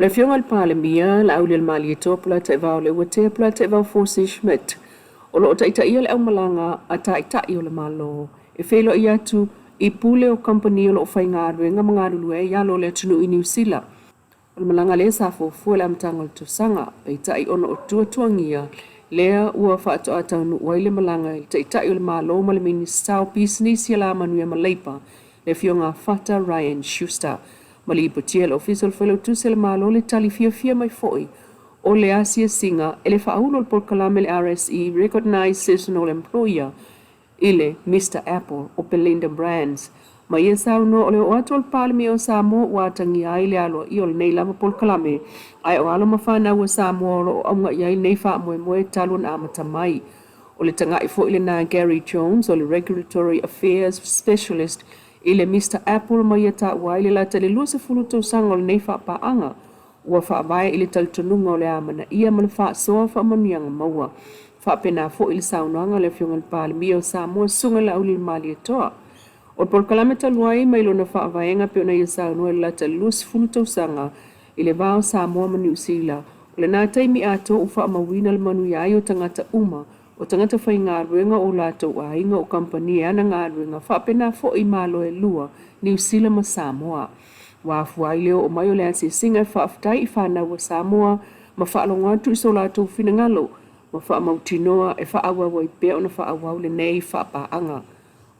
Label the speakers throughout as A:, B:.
A: O le Afioga i le Palemia, Laaulialemalietoa Polataivao Leuatea Polataivao Fosi Schmidt, o lo o taitaia le aumalaga a Taitai o le Malo e feiloai atu i pule o kamupani o lo o faigaluega ma galulue ai alo o le atunuu i Niu Sila. O le malaga lea sa fuafua i le amataga o le tausaga, peitai ona o tuatuagia lea ua faatoa taunuu ai le malaga i le Taitai o le Malo ma le Minisita o Pisinisi, Alamanuia ma Leipa, le Afioga ia Fata Ryan Schuster. Ma lipotia e le Ofisa o le Failautusi o le Malo le tali fiafia mai foi o le asiasiga e le faaulu o le polokalame le RSE Recognised Seasonal Employer i le Mister Apple o Belinda Brands. Ma ia saunoa o le oo atu o le Palemia o Samoa ua atagia ai le aloaia o lenei lava polokalame, ae o alo ma fanau a Samoa o lo o auga i ai lenei faamoemoe talu ona amata mai. O le tagai foi lena Gary Jones o le Regulatory Affairs Specialist i le Mister Apple ma ia taua ai le lata i le 20 tausaga o lenei faapaaga ua faavae i le talitonuga o le amanaia ma le faasoa o faamanuiaga maua. Faapena foi le saunoaga a le Afioga i le Palemia o Samoa, Susuga Laaulialemalietoa. O le polokalame talu ai mai lona faavaega pei ona ia saunoa i le lata i le 20 tausaga i le va o Samoa ma Niu Sila, o lena taimi atoa ua faamauina le manuia ai o tagata uma, o tagata faigaluega, o latou aiga, o kamupani e ana galuega, faapena foi i Malo e lua, Niu Sila ma Samoa. Ua afua ai le oo mai o le asiasiga e faafetai i fanau a Samoa ma faalogo atu i so latou finagalo ma faamautinoa e faaauau ai pea ona faaauau lenei faapaaga.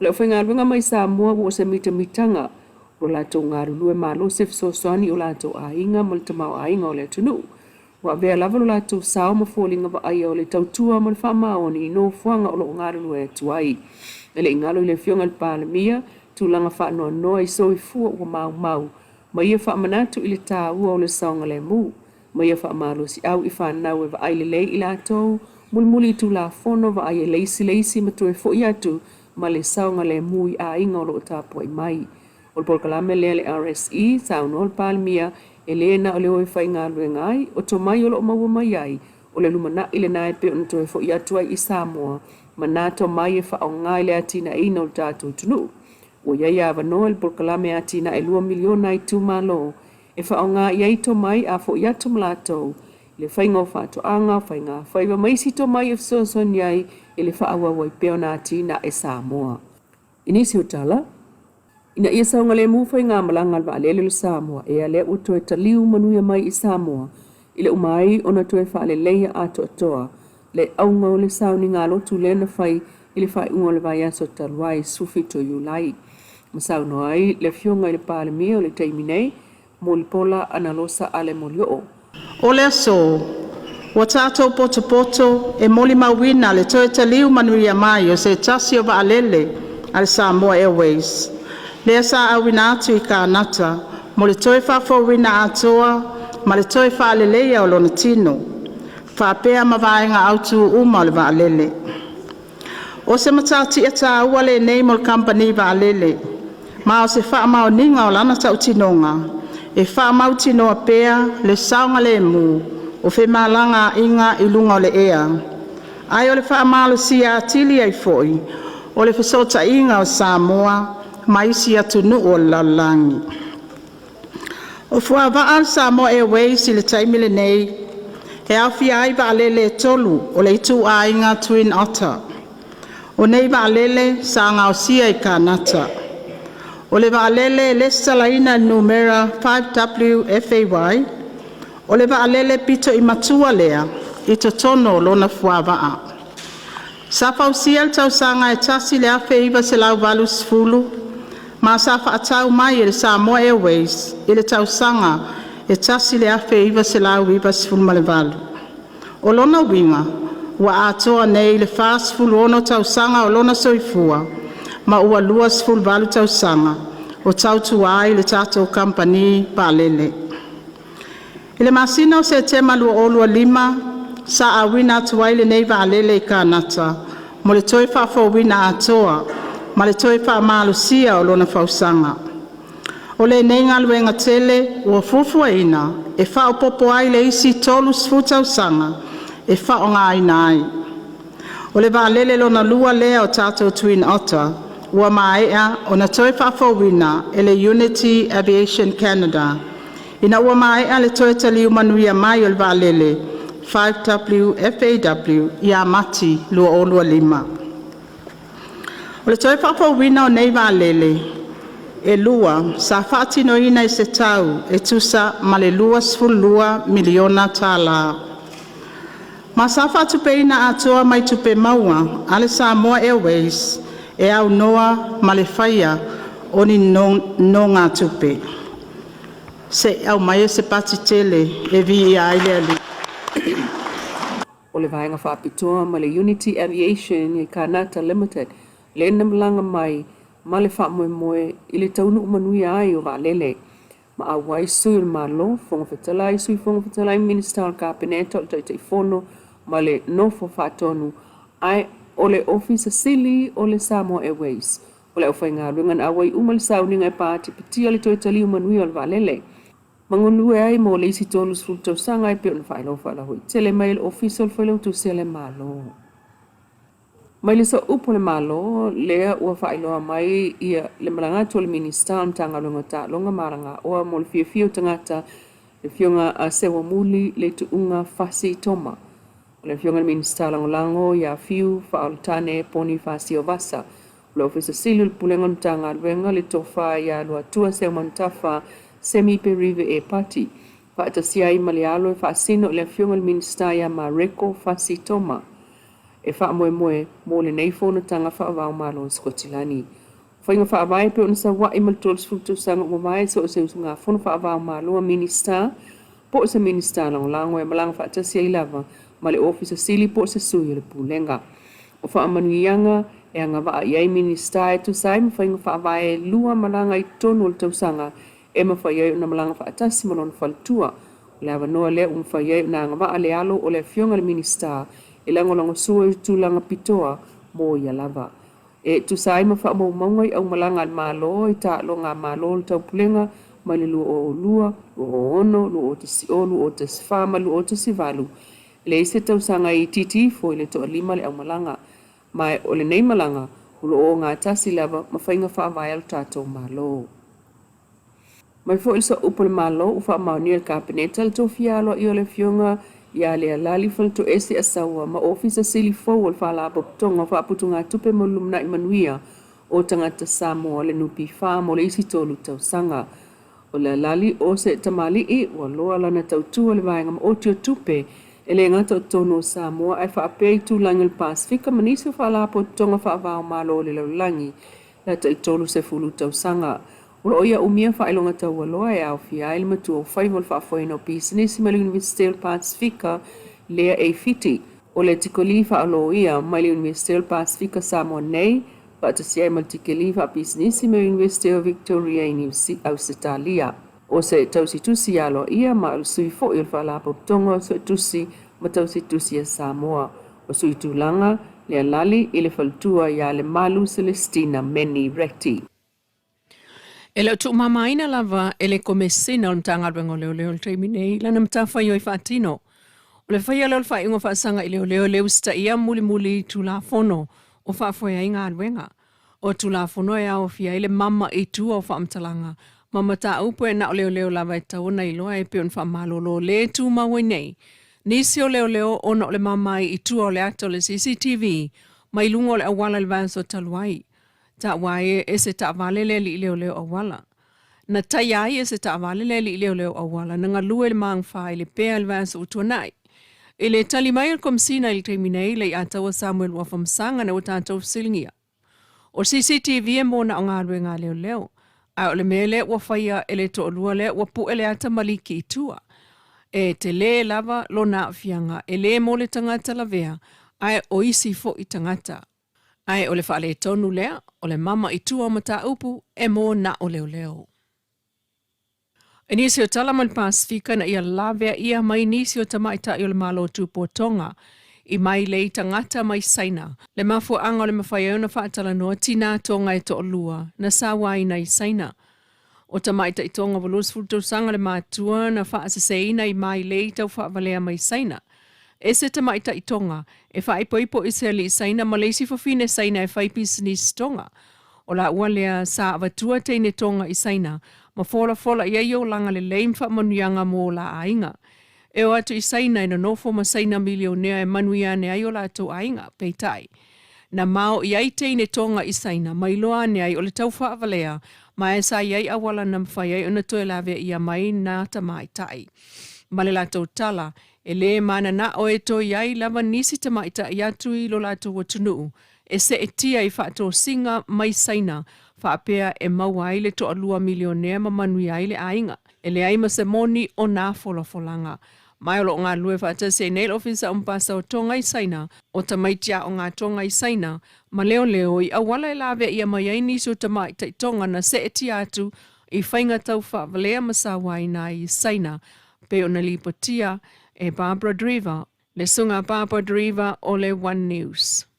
A: O le aufaigaluega mai Samoa ua o se mitamitaga o latou galulue malosi e fesoasoani i o latou aiga ma le tamaoaiga o le atunuu. Ua avea lava lo latou sao ma foliga vaaia o le tautua ma le faamaoni i nofoaga o lo o galulue atu ai. E le i galo i le Afioga i le Palemia tulaga faanoanoa i soifua ua maumau ma ia faamanatu i le taua o le saogalemu, ma ia faamalosiau i fanau e vaai lelei i latou mulimuli i Tulafono vaai e leisi le isi ma toe foi atu ma le saogalemu i aiga o lo o tapuai mai. O le polokalame lea le RSE, saunoa le Palemia, e le na o le o e faigaluega ai, o tomai o lo o maua mai ai, o le lumanai lena e pei ona toe foi atu ai i Samoa ma na tomai e faaaoga i le atinaeina o le tatou atunuu. Ua i ai avanoa i le polokalame atinae $2 miliona a itumalo e faaaoga i ai tomai a foi atu ma latou i le faiga o faatoaga, faiga faiva ma isi tomai e fesoasoani ai i le faaauau ai pea ona atinae Samoa. I nisi o tala, ina ia saogalemu faigamalaga a le vaalele o le Samoa Air lea ua toe taliu manuia mai i Samoa i le uma ai ona toe faaleleia atoatoa le auga o le sauniga lotu lea na fai i le faaiuga o le vaiaso talu ai 17 Iulai. Ma saunoa ai le Afioga i le Palemia o le taimi nei, Mulipola Anarosa Ale Molioo.
B: O le aso, ua tatou potopoto e molimauina le toe taliu manuia mai o se tasi o vaalele a le Samoa Airways, lea sa auina atu i Kanata mo le toe faafouina atoa ma le toe faaleleia o lona tino, faapea ma vaega autu uma o le vaalele. O se matatia taua lenei mo le Kamupani Vaalele, ma o se faamaoniga o lana tautinoga e faamautinoa pea le saogalemu o femalagaaiga i luga o le ea, ae o le faamalosia atili ai foi o le fesootaiga o Samoa ma isi atunuu o le lalolagi. O fuavaa a le Samoa Airways i le taimi lenei, e aofia ai vaalele e 3 o le ituaiga Twin Otter. O nei vaalele sa gaosia i Kanata. O le vaalele e lesitalaina i le numera 5W-FAY, o le vaalele pito i matua lea i totonu o lona fuavaa. Sa fausia i le tausaga 1980 ma sa faatau mai e le Samoa Airways i le tausaga 1998. O lona uiga ua atoa nei le 46 tausaga o lona soifua ma ua 28 tausaga o tautua ai le tatou Kamupani Vaalele. I le masina o Setema 2025 sa auina atu ai lenei vaalele i Kanata mo le toe faafouina atoa ma le toe faamalosia o lona fausaga. O lenei galuega tele ua fuafuaina e faaopopo ai le isi 30 tausaga e faaaogaina ai. O le vaalele lona lua lea o tatou Twin Otter ua maea ona toe faafouina e le Unity Aviation Canada. ina ua maea le toe taliu manuia mai o le vaalele 5WFAW ia Mati 2025. O le toe faafouina o nei vaalele e lua sa faatinoina i se tau e tusa ma le $22 miliona tala, ma sa faatupeina atoa mai tupe maua a le Samoa Airways e aunoa ma le faia o ni nonogatupe. Se i aumaia se pati tele e viia ai le Alii.
A: O le vaega faapitoa ma le Unity Aviation i Kanata Limited lea na malaga mai ma le faamoemoe i le taunuu manuia ai o vaalele ma auai Sui o le Malo, Fofoga Fetalai, Sui Fofoga Fetalai ma Minisita o le Kapeneta, o le Taitaifono ma le Nofo Faatonu, ae o le Ofisa Sili o le Samoa Airways. O le aufaigaluega na auai uma i le sauniga e patipatia le toe taliu manuia o le vaalele ma galue ai mo le isi 30 tausaga e pei ona faailoa faalauaitele mai e le Ofisa o le Failautusi a le Malo. Mai le Sooupu o le Malo lea ua faailoa mai ia le malaga atu o le Minisita o le Matagaluega o Taaloga ma Alagaoa mo le Fiafia o Tagata, le Afioga a Seuamuli Letuuga Fasi Toma. O le Afioga i le Minisita Lagolago ia Fiu Faaolotane Ponifasio Vasa. O le Ofisa Sili o le Pulega o le Matagaluega, le Tofa ia Luatua Seumanutafa Semi Perive Epati, faatasi ai ma le alo e faasino i le Afioga i le Minisita ia Mareko Fasi Toma, e faamoemoe mo lenei fonotaga faava-o-Malo i Sikotilani. O faiga faavae e pei ona sau ai ma le 30 tausaga ua mavae, so o se usugafono faava-o-Malo a Minisita po o se Minisita Lagolago e malaga faatasi ai lava ma le Ofisa Sili po o se Sui o le Pulega. O faamanuiaga e agavaa i ai Minisita e tusa ai ma faiga faavae e lua malaga i totonu o le tausaga e mafai ai ona malaga faatasi ma lona faletua. O le avanoa lea ua mafai ai ona agavaa le alo o le Afioga i le Minisita e lagolagosua i se tulaga pitoa mo ia lava. E tusa ai ma faamaumauga i aumalaga a le Malo i taaloga a Malo o le Taupulega mai le 2002, 2006, 2010, 2014 ma le 2018, e leai se tausaga e itiiti ifo i le toalima le aumalaga, ma o lenei malaga o lo o ogatasi lava ma faiga faavae a lo tatou Malo. Mai foi le Sooupu o le Malo ua faamaonia e le Kapeneta le tofia aloaia o le Afioga ia Lealali Faletoese Asaua ma Ofisa Sili fou o le Faalapotopotoga o Faaputugatupe mo le Lumanai Manuia o Tagata Samoa, le NPF, mo le isi tolu tausaga. O Lealali o se tamalii ua loa lana tautua i le vaega maoti o tupe e le gata o totonu o Samoa ae faapea itulagi o le Pasefika ma nisi o faalapotopotoga faava-o-Malo o le lalolagi lata i le 30 tausaga. O lo o ia umia faailoga taualoa e aofia ai le matua o faiva o le faafoeina o pisinisi mai le Iunivesite o le Pasefika lea e i Fiti. O le tikolii faa-loia mai le Iunivesite o le Pasefika Samoa nei, faatasi ai ma le tikelii faapisinisi mai le Iunivesite o Victoria i Niu Ausetalia. O se tausitusi aloaia ma o le sui foi o le Faalapotopotoga o Suetusi ma Tausitusi a Samoa. O sui tulaga Lealali i le faletua ia Lemalu Celestina Meni Reti. E le o tuumamaina lava e le Komesina o le Matagaluega o Leoleo i le taimi nei lana matafaioi faatino. O le faia lea o le faaiuga faasaga i leoleo e le usitaia mulimuli i Tulafono o faafoe ai galuega. O Tulafono e aofia ai le mama i tua o faamatalaga ma mataupu e na o leoleo lava e tatau ona iloa e pei ona faamalolo le tumau ai nei nisi o leoleo ona o le mama ai i tua o le ata o le CCTV mai luga o le auala i le vaiaso talu ai. Taua ai e se taavale le alii leoleo auala. Na taia ai e se taavale le alii leoleo auala na galue i le magafa i le pea i le vaiaso ua tuanai. I le tali mai a le Komesina i le taimi nei, Leiataua Samuel Uafamasaga na ua tatou fesiligia. O CCTV e mo na o galuega a leoleo, ae o le mea lea ua faia e le toalua lea ua pu'e le ata ma liki i tua. E telē lava lona aafiaga e le mo le tagata lavea ae o isi fo'i tagata. Ae o le faaletonu lea, o le mama i tua o mataupu e mo na o leoleo. I nisi o tala mai le Pasefika ina ia laveaia mai nisi o tamaitai o le Malo Tupua Tonga i mailei tagata mai Saina, le mafuaaga o le mafai ai ona faatalanoa tinā Tonga e toalua na sauaina i Saina. O tamaitai Tonga ua 20 tausaga le matua na faaseseina i mailei taufaavalea mai Saina. E se tamaitai Tonga e faaipoipo i se alii Saina ma le isi fafine Saina e fai pisinisi Tonga. O laua lea sa avatua teine Tonga i Saina. ma folafola i ai olaga lelei ma faamanuiaga mo o la aiga. E o atu i Saina e nonofo ma Saina milionea e manuia ane ai o latou aiga. Peitai, na mao i ai teine Toga i Saina ma iloa ane ai o le tau faavalea ma e sa i ai auala na mafai ai ona toe laveaia mai nā tamaitai. Ma le latou tala, e lē mananao e toe i ai lava nisi tamaitai atu i lo latou atunuu e seetia i faatosina mai Saina faapea e maua ai le toalua milionea ma manuia ai le aiga. E leai ma se moni o nā folafolaga. Ma o lo o galulue faatasi ai nei le Ofisa o Mpasa o Toga i Saina, o tamaiti aoga Toga i Saina, ma leoleo i auala e laveaia mai ai nisi o tamaitai Toga na seetia atu i faiga tau faavalea ma sauaina ai i Saina, pei ona lipotia e Barbara Driver, le susuga Barbara Driver o le One News.